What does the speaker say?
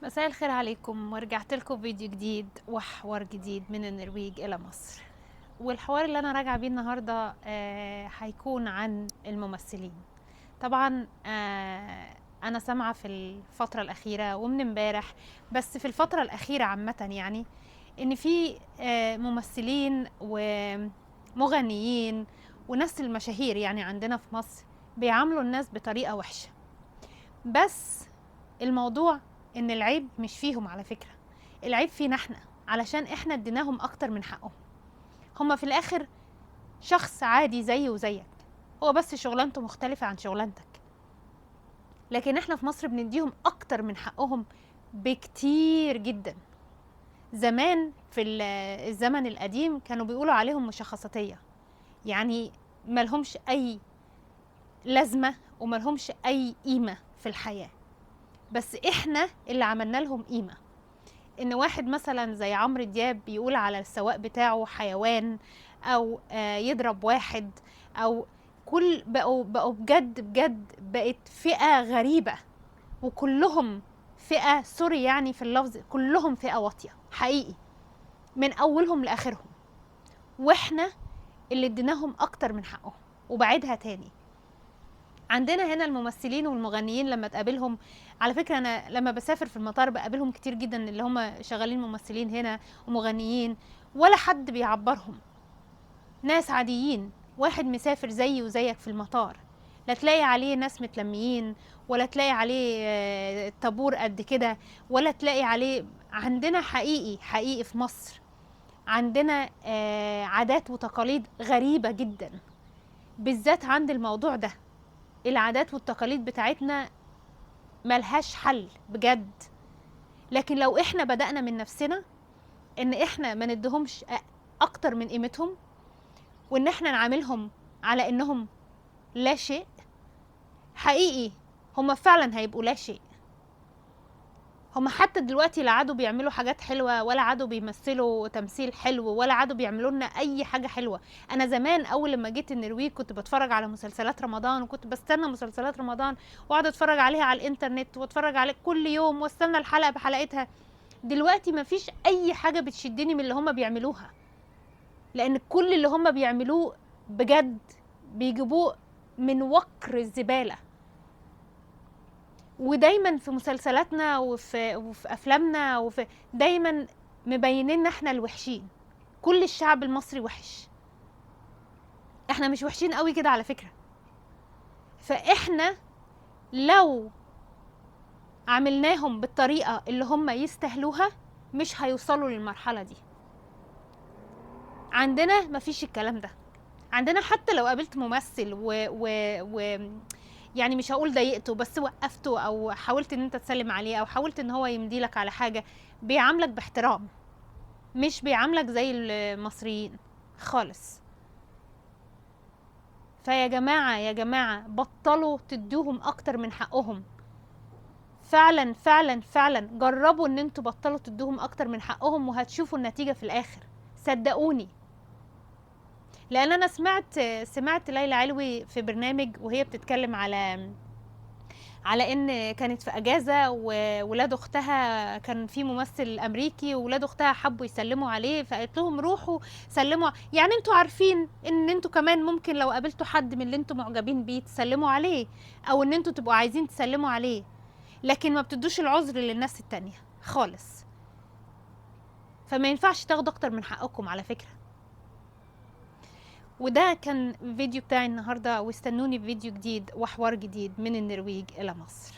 مساء الخير عليكم، ورجعت لكم فيديو جديد وحوار جديد من النرويج إلى مصر. والحوار اللي أنا راجعة بيه النهاردة هيكون عن الممثلين. طبعا أنا سامعة في الفترة الأخيرة ومن امبارح، بس في الفترة الأخيرة عامة يعني إن في ممثلين ومغنيين وناس المشاهير يعني عندنا في مصر بيعاملوا الناس بطريقة وحشة. بس الموضوع ان العيب مش فيهم على فكرة، العيب فينا احنا، علشان احنا اديناهم اكتر من حقهم. هما في الاخر شخص عادي زي وزيك، هو بس شغلانته مختلفة عن شغلانتك، لكن احنا في مصر بنديهم اكتر من حقهم بكتير جدا. زمان في الزمن القديم كانوا بيقولوا عليهم مشخصاتية، يعني ملهمش اي لازمة وملهمش اي قيمة في الحياة، بس احنا اللي عملنا لهم قيمة. ان واحد مثلا زي عمرو دياب بيقول على السواق بتاعه حيوان، او يضرب واحد، او كل بقوا بجد بجد بقت فئة غريبة، وكلهم فئة، سوري يعني في اللفظ، كلهم فئة واطية حقيقي من اولهم لاخرهم، واحنا اللي اديناهم اكتر من حقهم. وبعدها تاني عندنا هنا الممثلين والمغنيين لما تقابلهم، على فكرة أنا لما بسافر في المطار بقابلهم كتير جدا اللي هم شغالين ممثلين هنا ومغنيين، ولا حد بيعبرهم، ناس عاديين، واحد مسافر زيي وزيك في المطار، لا تلاقي عليه ناس متلميين، ولا تلاقي عليه طابور قد كده، ولا تلاقي عليه. عندنا حقيقي حقيقي في مصر عندنا عادات وتقاليد غريبة جدا، بالذات عند الموضوع ده. العادات والتقاليد بتاعتنا ملهاش حل بجد، لكن لو احنا بدأنا من نفسنا ان احنا ما ندهمش اكتر من قيمتهم، وان احنا نعاملهم على انهم لا شيء، حقيقي هم فعلا هيبقوا لا شيء. هم حتى دلوقتي لا عادوا بيعملوا حاجات حلوة، ولا عادوا بيمثلوا تمثيل حلو، ولا عادوا بيعملوا لنا أي حاجة حلوة. أنا زمان أول لما جيت النرويج كنت بتفرج على مسلسلات رمضان، وكنت بستنى مسلسلات رمضان وأقعد أتفرج عليها على الإنترنت، وأتفرج عليه كل يوم واستنى الحلقة بحلقتها. دلوقتي مفيش أي حاجة بتشدني من اللي هم بيعملوها، لأن كل اللي هم بيعملوه بجد بيجيبوه من وقر الزبالة. ودايما في مسلسلاتنا وفي افلامنا وفي دايما مبينين احنا الوحشين، كل الشعب المصري وحش، احنا مش وحشين قوي كده على فكرة. فاحنا لو عملناهم بالطريقة اللي هم يستاهلوها مش هيوصلوا للمرحلة دي. عندنا مفيش الكلام ده، عندنا حتى لو قابلت ممثل و يعني مش هقول ضايقته، بس وقفته او حاولت ان انت تسلم عليه، او حاولت ان هو يمضي لك على حاجة، بيعاملك باحترام، مش بيعاملك زي المصريين خالص. فيا جماعة يا جماعة بطلوا تدوهم اكتر من حقهم، فعلا فعلا فعلا جربوا ان انتوا بطلوا تدوهم اكتر من حقهم، وهتشوفوا النتيجة في الاخر، صدقوني. لان انا سمعت ليلى علوي في برنامج وهي بتتكلم على ان كانت في اجازه وولاد اختها، كان في ممثل امريكي وولاد اختها حبوا يسلموا عليه، فقالت لهم روحوا سلموا، يعني انتوا عارفين ان انتوا كمان ممكن لو قابلتوا حد من اللي انتوا معجبين بيه تسلموا عليه، او ان انتوا تبقوا عايزين تسلموا عليه، لكن ما بتدوش العذر للناس التانية خالص. فما ينفعش تاخدوا اكتر من حقكم على فكره. وده كان فيديو بتاعي النهاردة، واستنوني في فيديو جديد وحوار جديد من النرويج إلى مصر.